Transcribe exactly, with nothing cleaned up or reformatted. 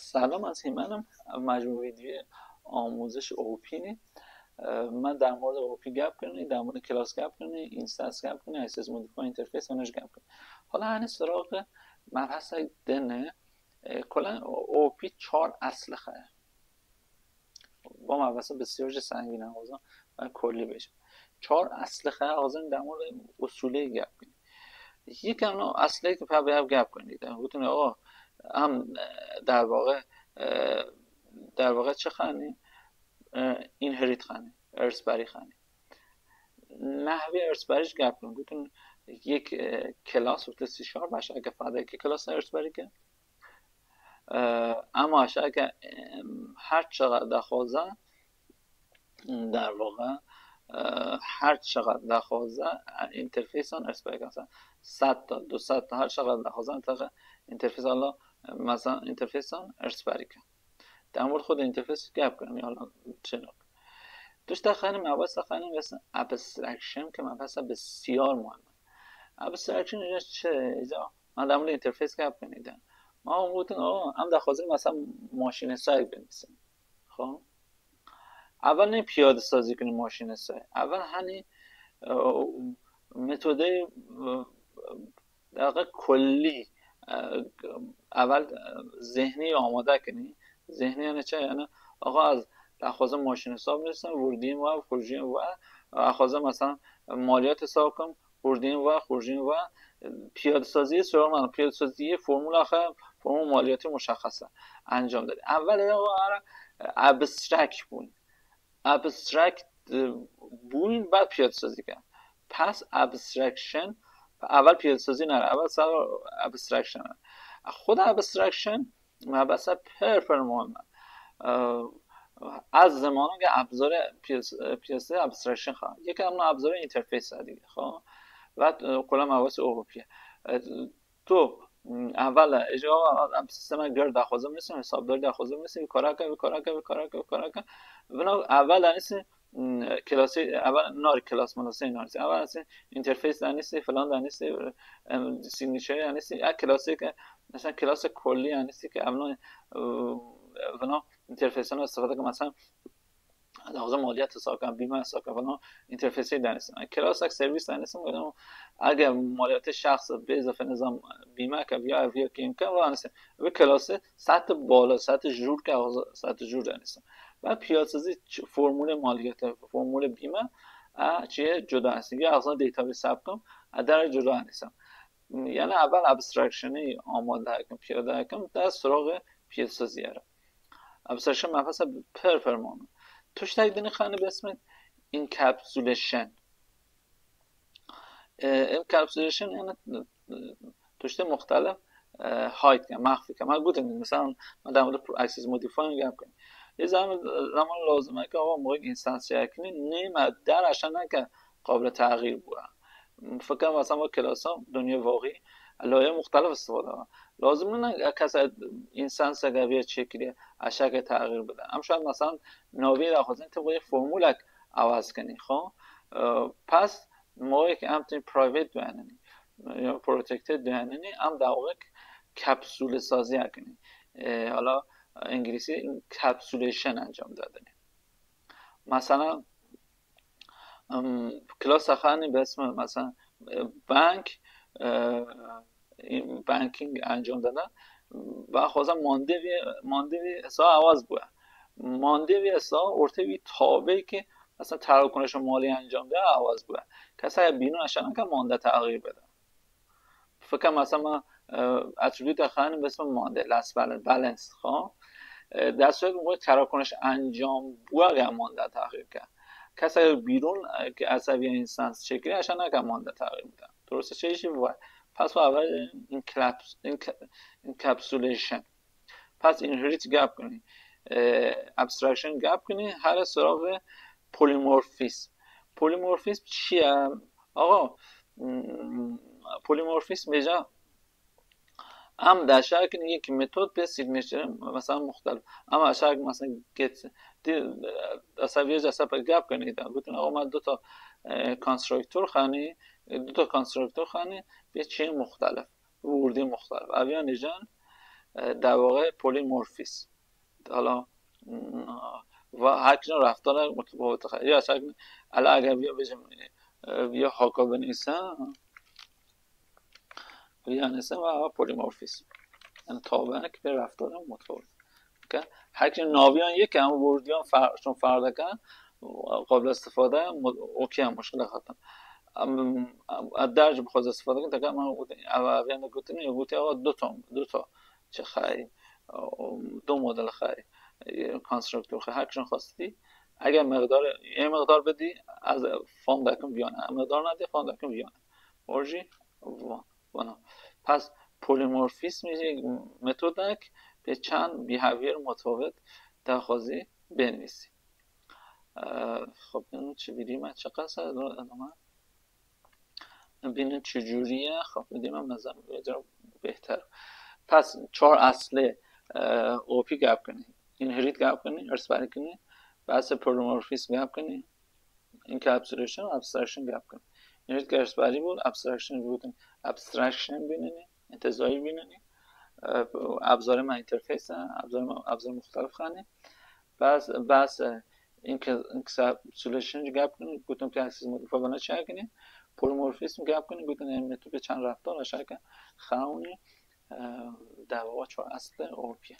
سلام، از هیمنم. مجموع ویدیو آموزش اوپینی. اه، من در مورد اوپی گپ کنی، در مورد کلاس گپ کنی، اینستنس گپ کنی، اکسس مودیفای اینترفیس انش گپ کنی. حالا هنی سراغ مبحث دنه. اه، کلا اوپی چهار اصل خه. با مبحث بسیار جه سنگین هم بازم و کلی بشه. چهار اصل خه آغازین در مورد اصولی گپ کنی. یکم نو اصلی که پر به گپ کنید. گوتن آقا هم در واقع، اه، در واقع چه خانی؟ اه، اینهریت خانی، ارث بری خانی. نحوی ارث بریش گپ کنید. گوتن یک، اه، کلاس وقت سی شارپ باشه اگه فاده که کلاس ارث بری که. اه، اما اگه، ام، هر چقدر دخوازه، در واقع، اه، هر چقدر دخوازه، اینترفیس آن ارث بری که. مثلاً صد تا، دوصد تا، هر چقدر دخوازه، اینترفیس حالا، مثلاً اینترفیس آن ارث بری که. در مورد خود اینترفیس گپ کنیم، حالا چه نوع. دوست خانم، مبحث خانم مثلاً ابسترکشن که مبحث بسیار مهمه. ابسترکشن اینجا چه؟ اینجا من در مورد اینترفیس گپ کنید. ما گفتن، آه، هم دخوازیم مثلاً ماشین سایت بنویسیم. خب، اول نه پیاده سازی کنی ماشین سای. اول هنی، اه، متودی، اه، در واقع کلی، اه، اول ذهنی آماده کنی. ذهنی یعنی چه؟ یعنی آقا از دخوازم ماشین حساب نیستم، وردیم و خورجین و دخوازم مثلاً مالیات حساب کنم، خوردین و، خوردین و پیاده سازی سراغ من، پیاده سازی فرمول آخه، فرمول مالیاتی مشخصه انجام دادی. اول آقا ابسترکت بوین، ابسترکت بوین بعد پیاده سازی کردن. پس ابسترکشن اول پیاده سازی نره، اول سر ابسترکشن. خود ابسترکشن مبحث پر پر مهمه. اه، از زمانه که ابزار پیاس-، پیاده ابسترکشن خواهم. یکی هم ابزار اینترفیس دیگه، خب. و، اه، کلا مبحث اوروپیه. اه، تو، م، اول اجا ام سیستم گرد دخوازم نیستم، حسابدار دخوازم نیستم، کارا که، کارا که، کارا که، کارا که. بنا اول نیستم، م، کلاسی، اول نار کلاس مناسب نار. اول نیستم اینترفیس دانیستی، فلان دانیستی، ام، سیگنیچر دانیستی. یا کلاسی که، مثلاً کلاس کلی دانیستی که اونا، اه، اونا اینترفیس ها استفاده که مثلاً لازم مالیات حساب کنم، بیمه حساب کنم، فلان اینترفیسی دانیستم. کلاس یک سرویس دانیستم، گفتم اگه مالیات شخص به اضافه نظام بیمه که بیا، بیا کیم که وانسه. و کلاس سطح بالا، سطح جور که آغاز-، سطح جور دانیستم. و پیاده‌سازی چ-، فرمول مالیات، فرمول بیمه، اه، چیه جدا هستیم. یا اصلاً دیتابیس ثبت کنم، اه، در جدا نیستم. یعنی اول ابسترکشنی آماده کم، پیاده کم، در سراغ پیاده‌سازی ره. ابسترکشن مبحث پر پر مهمه. تشتک دینی خانه به اسم انکپسولیشن. اه، انکپسولیشن یعنی، اه، تشت مختلف، اه، هاید که، مخفی که. من گفتم مثلاً من در مورد اکسس مودیفایر گپ کنم. یه زمان، زمان لازمه که آقا موقع اینستنس چک کنی، نیمه در اشانه که قابل تغییر بوه. فکر کنم مثلاً با کلاس ها دنیا واقعی لایه مختلف استفاده کنن. لازم نه کسی اینستنس اگر بیه چک کنی، اشک تغییر بده. هم شاید مثلاً ناوی را خواستن طبق یه فرمولک عوض کنی، خب؟ اه، پس موقعی که هم توی پرایوت دواننی یا پروتکتد دواننی، هم در واقع کپسول سازی کنی. اه، حالا انگلیسی انکپسولیشن انجام دادنی. مثلاً، ام، کلاس خانی به اسم مثلاً، اه، بانک، اه، این بانکینگ انجام دادن و خوازم مانده وی، مانده وی حساب عوض بوه. مانده وی حساب ارته وی تابعی که مثلاً تراکنش مالی انجام ده عوض بوه. کسی بینو اشانه که مانده تغییر بده. فکر کنم مثلاً من، اه، اتریبیوت خانم به اسم مانده، last balance، balance، خب؟ اه، در صورت موقع تراکنش انجام بوه اگر مانده تغییر کرد. کسی اگر بیرون، اه، که عصبی اینستنس چک کنی، اشانه که مانده تغییر بده. درسته؟ چه ایشی بوه؟ پس با اول این کلپس-، این ک-، این کپسولیشن. پس اینهریت گپ کنی، اه، ابسترکشن گپ کنی، هر سراغ پولیمورفیسم. پولیمورفیسم چیه؟ آقا، م، پولیمورفیسم بیجا هم ده اشاره کنی یک متود به سیگنیچر مثلاً مختلف. اما اشاره کنی مثلاً گت، دی، اصلا یه جلسه پر گپ کنی، گوتن آقا من دو تا، اه، کنستراکتور خانی، دو تا کنستراکتور خانی به چین مختلف، ورودی مختلف. اویان جان در واقع پلیمورفیسم. حالا و هر کدوم رفتار متفاوت خواهد. یا اصلا الا اگر بیا بجم بیا هاکا بنویسم، بیا نویسم و پلیمورفیسم، یعنی تابعک به رفتار متفاوت. هر کدوم ناویان یکه اما ورودیان فرق، چون فرق دکن، قابل استفاده، اوکی هم مشکل ختم. درج بخواد استفاده کنه، تقریبا من اویان گوتم یا گوتی آقا دو تا، دو تا چه خی دو مدل خی کنسترکتور خی هر کشون خواستی، اگر مقدار، یه مقدار بدی، از فام دکم بیانه، مقدار ندی، فام دکم بیانه. اورجی وانا. پس پلیمورفیسم یک متودک به چند بیهیویر متفاوت داخوازی بنویسی. خب این چه بیدی من چه قصه ادامه ببینیم چجوریه. خب بدیم هم نظر بهتر. پس چهار اصله اوپی گپ کنی، اینهریت گپ کنی، ارث‌بری کنی، بحث پلیمورفیسم گپ کنی، انکپسولیشن و ابستراکشن گپ کنی. اینهریت که ارث‌بری بود، ابستراکشن بود، ابستراکشن بیننی، انتزاعی بیننی، ابزار ما اینترفیس، ابزار ما ابزار مختلف خانه. بس بس اینکپسولیشن گپ کنی، گوتم که اکسس مودیفای بنا چه کنی، پلیمورفیسم گپ کنی، گوتم این متود چند رفتار اشاره که خاونی در واقع چهار اصل اوپی.